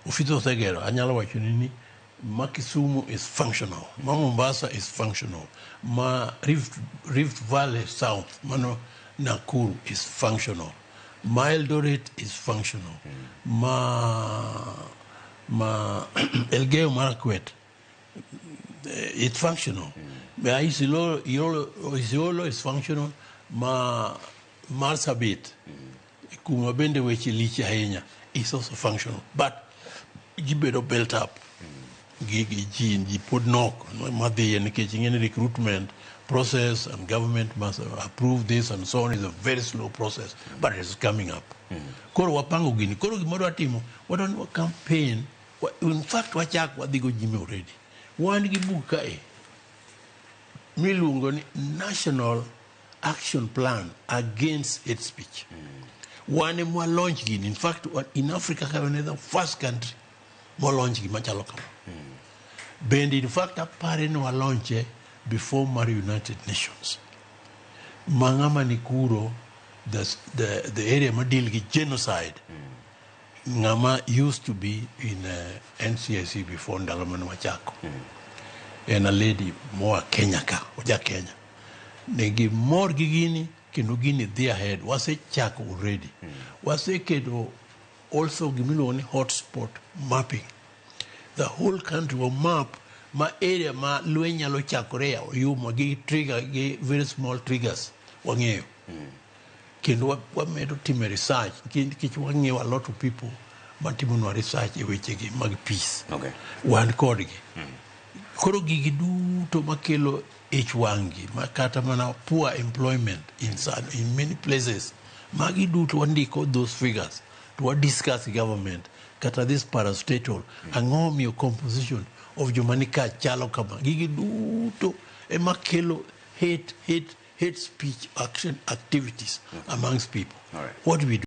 Office osegero, anyalo wacho ni ma Kisumu is functional, ma Mombasa is functional, ma Rift Valley South, mano Nakuru is functional, ma Eldoret is functional, ma Elgeyo Marakwet, it's functional. Ma Isiolo is functional, ma Marsabit, kuma bende weche lich ahinya, is also functional. But gibedo built up gi ji pod nok madhiye nikech ing'e ni recruitment process and government must approve this and so on is a very slow process, but it's coming up. Koro wapango gini. Koro gima wadwa timo, wadwa ni wa campaign, in fact wachak wadhigo nyime already. Wan gi buk kae miluongo ni National Action Plan Against Hate Speech. Wan ema launch gini. In fact, in Africa ka wan e the first country mo launch gima chalo kama. Bende in fact apare ni wa launche before mar United Nations. Ma ng'ama ni kuro, the area ma deal gi genocide, ng'ama used to be in NCIC before ndalo mane wachako. En a lady moa Kenya ka, oja Kenya. Ne gimor gi gini kendo gini dhi ahead. Wasechako already. Waseketo also gimiluongo ni hotspot mapping. The whole country will map ma area ma lweny nyalo chakore oyuma gi trigger gi very small triggers wang'eyo. Kendo wamedo timo research nikech wang'eyo a lot of people matimonwa research e wechegi mag peace. Wan kodgi. Koro gigi duto makelo ich wang' gi ma kata mana poor employment in many places, magi duto wandiko those figures to wa discuss government kata this parastatal, ang'o miyo composition of joma ni ka chalo kama. Gigi duto ema kelo hate speech action activities amongst people. All right. What do we do?